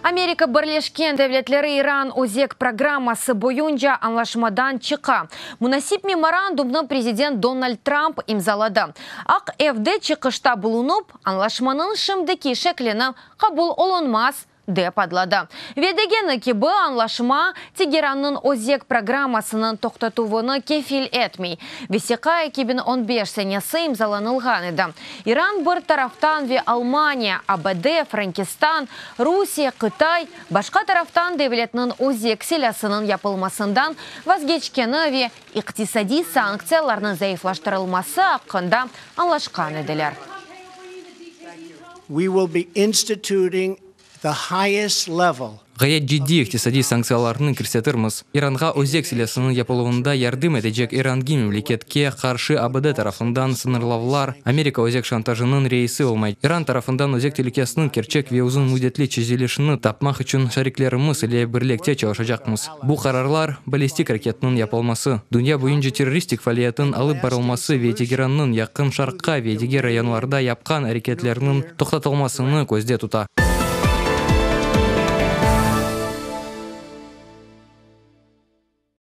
Amerika Birleşken Devletleri İran özek programması boyunca añlaşmadan çıqa. Munasip memorandumnı prezident Donald Trump imzaladı. Aq Evde çıqışta bulunıp, añlaşmanıñ şimdiki şeklini qabul olunmaz dep adladı. Ve degeni kibi, añlaşma Tegerannıñ özek programmasınıñ toqtatuvını kefil etmey. Vesiqa 2015 senesi imzalanılğan edi. İran bir taraftan ve Almaniya, ABD, Frenkistan, Rusiye, Qıtay, başqa taraftan devletniñ özek silâsınıñ yapılmasından vazgeçkeni ve iqtisadiy sanktsiyalarnıñ zayıflaştırılması aqqında añlaşqan ediler. We will be instituting the highest level Ğayet ciddiy iqtisadiy sanktsiyalarnı kirsetirmiz. İranğa özek silâsınıñ yapıluvında yardım etecek er angi memleketke qarşı ABD tarafından sıñırlavlar Amerika özek şantajınıñ reisi olmay. İran tarafından özek telükesiniñ kerçek ve uzun müddetli çezilişini tapmaq içün şariklerimiz ile birlikte çalışacaqmız. Bu qararlar ballistik raketiniñ yapılması, dünya boyunca terroristik faaliyetiniñ alıp barılması ve Tegerannıñ Yaqın Şarqqa ve diger rayonlarda yapqan areketleriniñ toqtatılmasını közde tuta.